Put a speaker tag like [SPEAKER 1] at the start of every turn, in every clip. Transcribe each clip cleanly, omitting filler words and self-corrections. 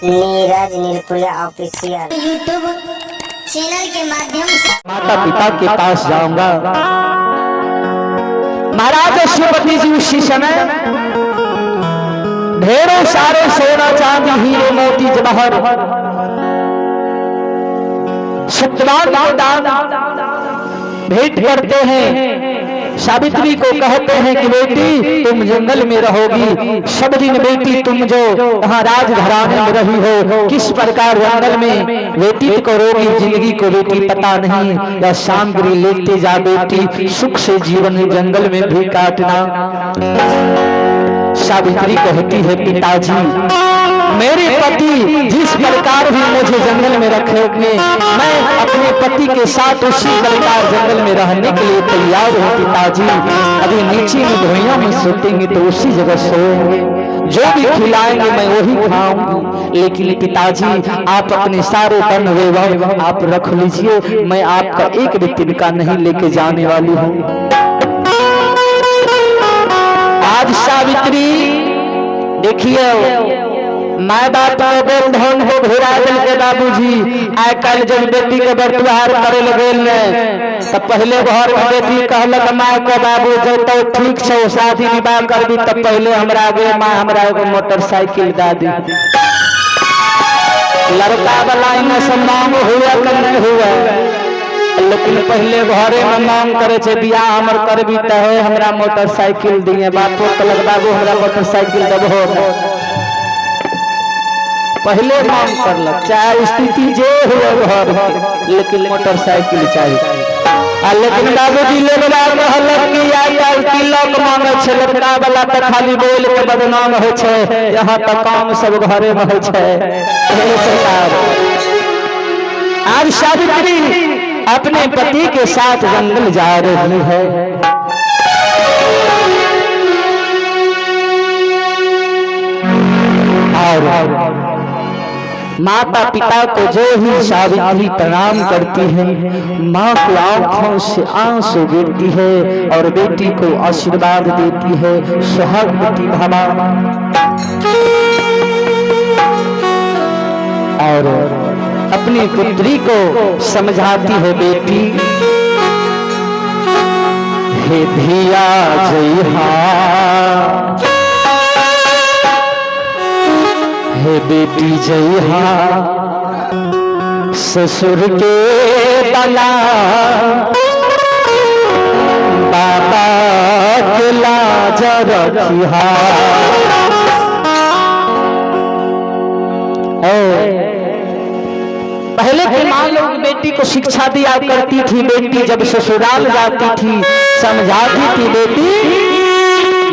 [SPEAKER 1] Neeraj Nirpuriya official YouTube channel के माध्यम से
[SPEAKER 2] माता पिता के पास जाऊंगा। महाराज अश्वपति जी उसी समय ढेरों सारे सोना चांदी हीरे मोती जवाहर सत्यवान को दान भेंट करते हैं। सावित्री को कहते हैं कि बेटी तुम जंगल में रहोगी, सब दिन बेटी तुम जो वहां राजघराने में रही हो, किस प्रकार जंगल में व्यतीत करोगी जिंदगी को बेटी पता नहीं, या सामग्री लेते जा बेटी, सुख से जीवन जंगल में भी काटना। सावित्री कहती है पिताजी मेरे पति जिस प्रकार भी मुझे जंगल में रखेंगे, मैं अपने पति के साथ उसी प्रकार जंगल में रहने के लिए तैयार हूँ। पिताजी अभी नीचे में भुइयां में सोतेंगे तो उसी जगह सोएंगे, जो भी खिलाएंगे मैं वही खाऊंगी, लेकिन पिताजी आप अपने सारे धन वैभव आप रख लीजिए, मैं आपका एक भी तिनका नहीं लेके जाने वाली हूँ। आज सावित्री देखिए माय बाप के बोल धन हो घुरा दिल के बाबूजी। आइ काल्हि जब बेटी के बरतुहार करे लगे ने तो पहले घर में बेटी कहलक माय के बाबू जब तो ठीक छौ शादी विवाह करबी तब पहले हमरा गे माँ हमरा एगो मोटरसाइकिल दा दी। लड़का वाला इने से मांग हुआ कि नहीं हुआ, लेकिन पहले घरे में मांग करे छे बियाह हमर करबी त हे हमरा मोटरसाइकिल दिए। बापो कहलक बाबू हमरा मोटरसाइकिल देबहो, पहले मांग करलक चाहे स्थिति जे हुए घर के, लेकिन मोटरसाइकिल चाहिए। आ लेकिन बाबूजी लेबला कहलक कि आइ काल्हि तिलक मांगे छे लड़का वाला त खाली बोल के बदनाम होइ छे, यहाँ त काम सब घरे में होइ छे। हे सरकार, आज सावित्री अपने पति के साथ जंगल जा रही है। और माता पिता को जो ही सावित्री प्रणाम करती है, माँ को आंखों से आंसू गिरती है और बेटी को आशीर्वाद देती है, सुहागवती भवा। और अपनी पुत्री को समझाती है, बेटी हे धिया जइहा, हे बेटी जइहा ससुर के बला, बाबा के लाज रखिहा। पहले की माँ लोग बेटी को शिक्षा दिया करती थी। बेटी जब ससुराल जाती थी समझाती थी, बेटी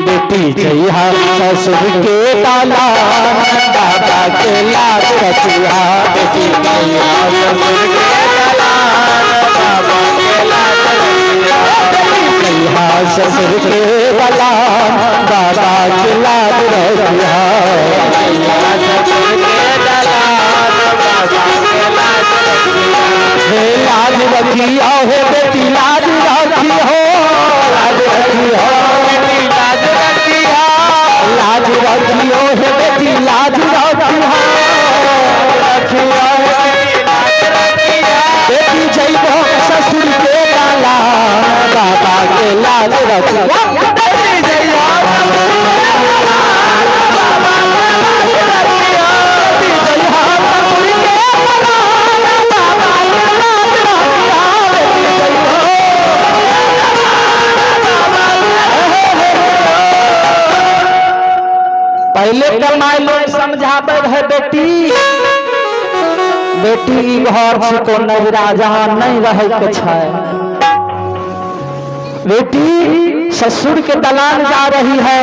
[SPEAKER 2] बेटी जइहा ससुर के ताला, बाबा के लाज रखिहा। बेटी जइहा ससुर के ताला, बाबा के लाज रखिहा। बेटी जइहा ससुर के ताला, बाबा के लाज रखिहा। हे लाज रखिया हो बेटी लाज रखी हो, लाज रखी हो बेटी लाज रखिया, लाज रखियो हे बेटी लाज रखिया, रखिया बेटी जइबो ससुर के डाला, बाबा के लाज रखिया। बेटी जइबो ससुर के डाला, बाबा के लाज रखिया। बेटी जइबो ससुर के डाला, बाबा के लाज रखिया। बेटी जइबो पहले तो माय लोग समझावे है, बेटी बेटी ई घर छिको नजरा जहां नहीं रहे के छै, बेटी ससुर के दलान जा रही है,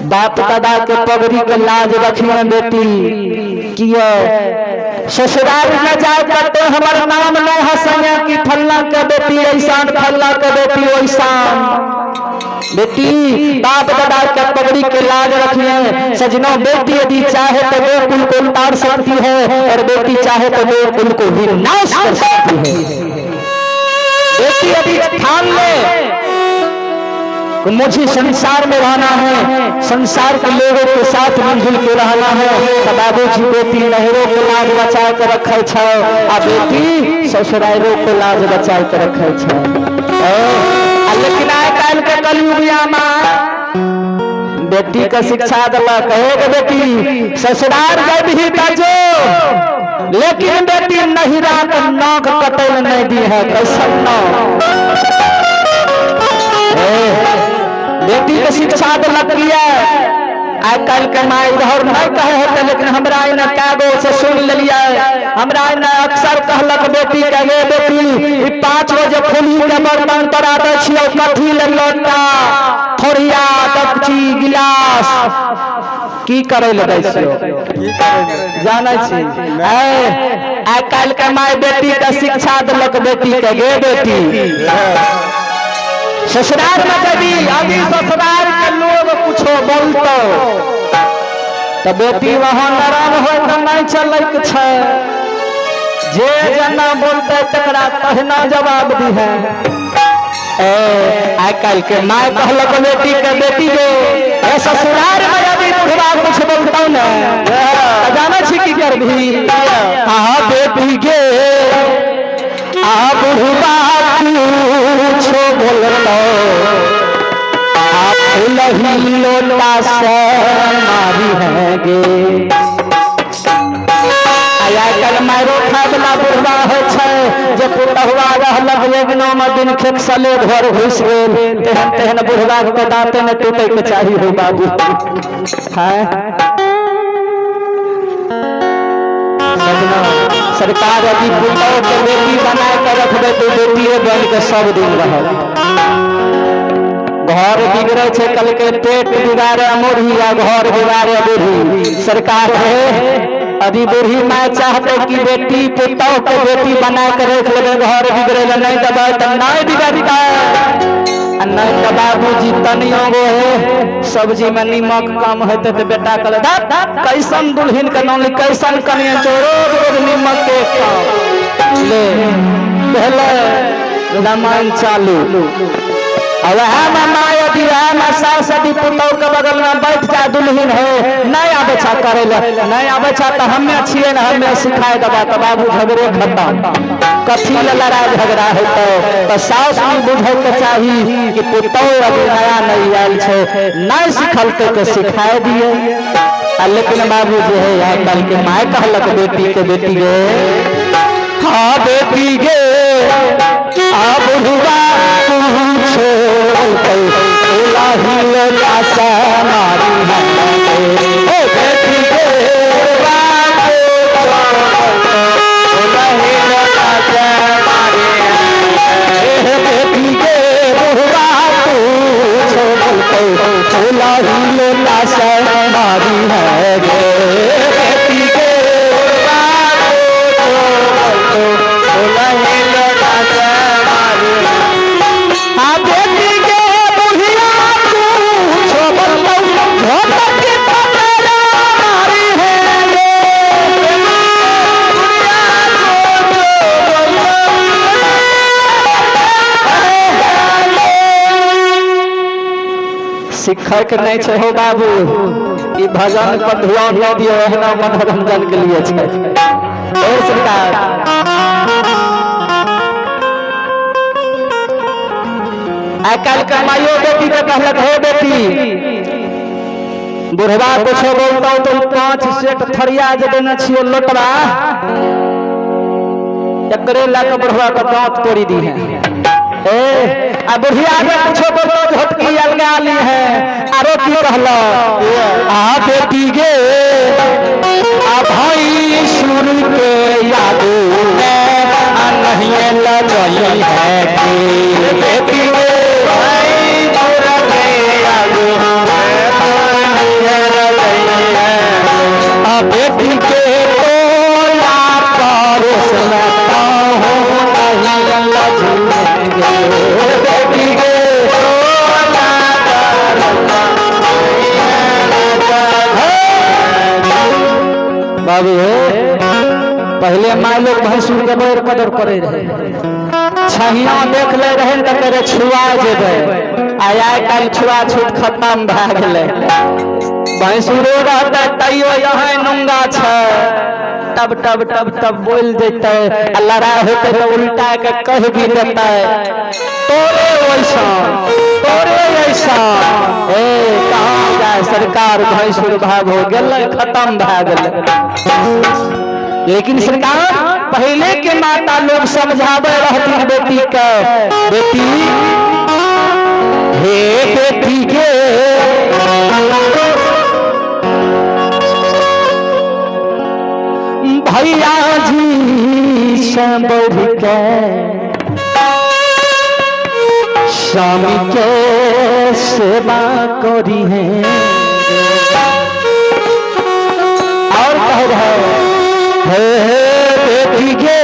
[SPEAKER 2] बाप दादा के पगड़ी के लाज रखिए बेटी, किए ससुराल न जाए करते हमर नाम न हसैया कि फल्ला के बेटी ऐसान फल्ला के बेटी वैसान। बेटी बाप दादा के पगड़ी के लाज रखिए। सजनों बेटी यदि चाहे तो दो कुल को उतार सकती है और बेटी चाहे तो दो कुल को विनाश कर सकती है। बेटी यदि ठान ले कि मुझे संसार में रहना है, संसार के लोगों के साथ मिलजुल के रहना है। तो बाबूजी बेटी नहरों के लाज बचा के रखे छो आ बेटी ससुरालों के लाज बचा के रखे छो। लेकिन आइ काल्हि के कलयुगिया माँ बेटी के शिक्षा दिलक, हे गे बेटी ससुराल जेबही त जो, लेकिन बेटी नहिरा के नख कटै लए नहि दी है। कैसन नख? बेटी के शिक्षा दिलक किया? आइ काल्हि के माय इधर नहीं कहे होते, लेकिन हमरा एने कए गो से सुन लेलियै। हमरा एने अक्सर कहलक बेटी के, गे बेटी, ई 5 बजे फुलही के बर्तन तोरा दै छियौ, कथी ले लोटा थोरिया दपची गिलास की करे ले दै छियौ? जानै छी? आइ काल्हि के माय बेटी के शिक्षा देलक बेटी के, गे बेटी ससुराल में जेबी, अभी ससुराल के लोग कुछो बोलतो तो बेटी वहां नरम हो तो नहीं चलै के छै, जे जेना बोलते तकरा तहिना जवाब दी है। आइ काल्हि के माय कहलक बेटी के, बेटी गे ए ससुराल में यदि बुढ़वा कुछ बोलतौ ने तऽ जानै छी की करबही? आ बेटी गे आ बुढ़वा कुछो बोलतौ आ फुलही लोटा से मारी है गे। आइ काल्हि मारो खाय वाला बुढ़वा होइ छै जे पुतहुआ रहलक अङ्गना मे दिन खेकसले घर घुसि गेल, तेहन तेहन बुढ़वा के दाँते नहि टूटै के चाही हो बाबू। हैं सजना, सरकार यदि पुतहु के बेटी बना के रखबै तऽ बेटिए बन के सब दिन रहत। घर बिगड़े छै कहलकै पेट बिगाड़े मुरही आ घर बिगाड़े बूढ़ी। सरकार है अभी बूढ़ी माय चाहते कि बेटी पुतहु के बेटी बना के रख लेबै, घर बिगड़े ला नहीं देबै तऽ नहीं बिगड़तै। आ नहीं तऽ बाबूजी तनियो गो है सब्जी में नीमक कम हेतै तऽ बेटा कहले कैसन दुल्हन के नाम, कैसन कनिया छौ, रोज रोज नीमक के कम ले पहले रामायण चालू। आ वएह में माय यदि वएह में सास यदि पुतहु के बगल में बैठ जाए, दुल्हन है नहीं आबै छा करे ले, नहीं आबै छा तऽ हमे छियै ने, हमे सिखाय देबा, तऽ बाबू झगड़े खत्म। कथी ले लड़ाई झगड़ा हेतौ? तऽ सास भी बुझै के चाही कि पुतहु अभी नया नहीं आयल छै, नहीं सिखलकै तऽ सिखाय दिए। आ लेकिन बाबू जे है आइ काल्हि के माय कहलक बेटी के, बेटी गे, हाँ बेटी गे आ बुढ़वा पूछो फुलही लोटा से मारी है। ओ बेटी गे फुलही लोटा से मारी है। बेटी गे बुढ़वा पूछो फुलही लोटा से मारी है गे। बेटी गे फुलही लोटा से मारी है। आ बेटी गे बुढ़िया पूछो बोलतौ झोटक पकड़ा मारी है गे। बुढ़िया पूछो सीखै के नहीं छै हो बाबू, ई भजन पर ध्यान न दियौ, एहना मनोरंजन के लिए छै। ओ सरकार आइ काल्हि के माइयो बेटी के कहलक, हे बेटी बुढ़वा कुछो बोलतौ तो 5 सेट थरिया जे देने छियो लोटवा एकरे लऽ के बुढ़वा के दांत तोड़ी दी है। ए आ बुढ़िया के कुछो बोलतौ झटकी अलगा ली है। आरो की कहलो? आ बेटी गे आ भाई सुर के यादू में आ नहीं लजई है के। बेटी गे भाई सुर के यादू में नहीं लजई है। आ बेटी के टोला परोस में पाहु नहीं लजएंगे। बेटी के टोला बाबू हे पहले माय लोग भैंसुर के बड़ कदर करे रहे, छहिया देख ले रहे तऽ करे छुआ जेबै। आ आइ काल्हि छुआछूत खत्म भए गेलै। भैंसुरो रहतै तैयो यही नुंगा छै, तब तब तब तब बोल देतै, आ लड़ाइ होतै तऽ उल्टा के कह भी देतै, तोरे वैसा तोरे ऐसा। ए कहाँ जाए सरकार, भैंसुर भाग हो गेलै, खत्म भए गेलै। लेकिन सरकार पहले के माता लोग समझावे रहती बेटी के, बेटी हे बेटी के भैया जी से बढ़ के स्वामी के सेवा करी है। और कह रहे हे हे बेटी के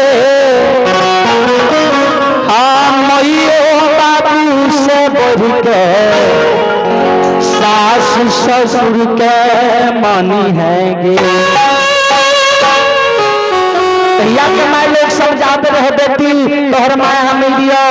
[SPEAKER 2] हाँ मैयो बाबू से बढ़ के सास ससुर के मानी है गे। तहिया के माय लोग समझाते रहे, बेटी तोहर माय हम लियो,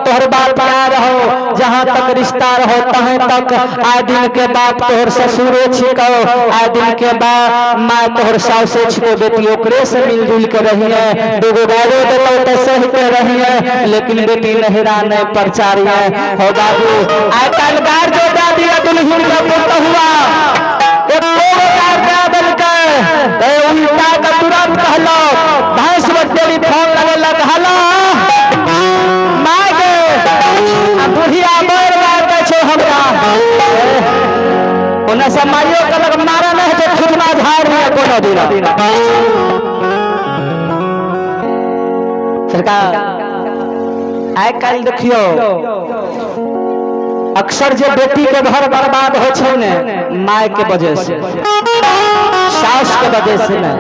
[SPEAKER 2] तोहर बाप ना रहो, जहाँ तक रिश्ता रहो तहें तक। आए दिन के बाप तोहर ससुरे छिको, आए दिन के बाद माय तोहर साउसे छिको, बेटी ओकरे से मिलजुल के रहिए, दूगो गारो देतो तो सह के रहिए, लेकिन बेटी नहिरा नहीं प्रचारिए। हो बाबू आइ काल्हि गार जो दे दिया दुल्हन के पुतहुआ, एको गो गार दे देलकै ते उल्टा के तुरंत कहलो, भैंस बटेली फोन लगेलक, हेलो my गे, आ बुढ़िया मर मार दै छै हमरा। ओने से माइयो कहलक मारा नहि हेतै, थुकना झाड़ दिया कोनो दिन। सरकार आइ काल्हि देखियौ अक्सर जे बेटी के घर बर्बाद हो छै ने, माय के वजह से, सास के वजह से ने।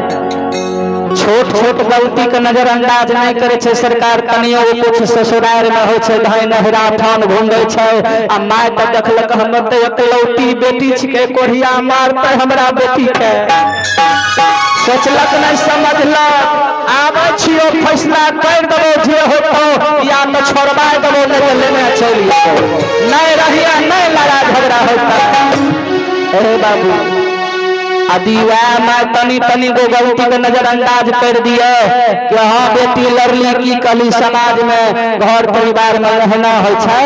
[SPEAKER 2] छोट छोट गलती के नजरअंदाज नहीं करे छै सरकार। तनियो कुछ ससुराल में हो छै, धाय नहरा ठान घूमे छै, आ my तऽ देखलक हमर तऽ एकलौती बेटी छिकै, कोढ़िया मारतै हमरा बेटी के। सोचलक नहीं समझलक, आबै छियो फैसला कर देबो, जे होतो या तो छोड़बा देबो, नहीं तो लेने चलि जेतौ, नहीं रहिया नहीं लड़ाई झगड़ा होता। अरे बाबू यदि वह मैं तनी तनी गो गलती के नजरअंदाज कर दिए कि हाँ बेटी लड़ली की कली, समाज में घर परिवार में रहना हो छै,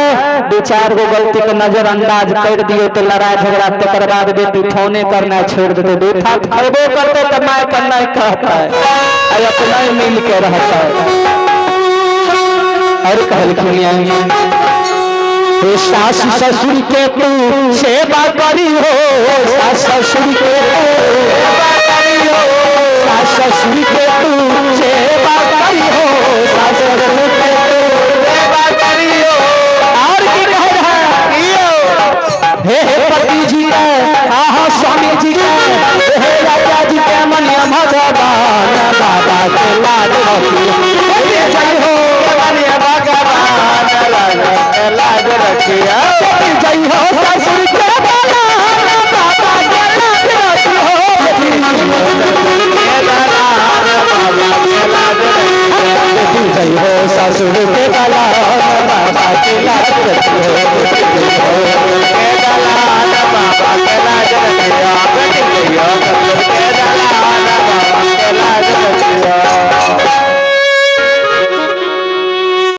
[SPEAKER 2] दू चार गो गलती के नजरअंदाज कर दिए तो लड़ाई झगड़ा तकर बाद बेटी फोने करना छोड़ देते, दू थाप खैबो करते तो my के नहीं कहता है, अपना ही मिल के रहता है। और कहलखिन हे सास ससुर के तू सेवा करी हो, सास ससुर के तू सेवा करी हो, सास ससुर के तू सेवा करी हो, सास ससुर के तू सेवा करी हो। और की कह रहा है हे हे पति जी के, आहा स्वामी जी के, हे राजा जी के मनिया भगवान बाबा के लाड रखियो, जय हो
[SPEAKER 3] मनिया भगवान लाज रखिया,
[SPEAKER 2] जय हो ससुर के दलान बाबा के लाड रखियो, जय हो ससुर के दलान बाबा के लाड रखियो।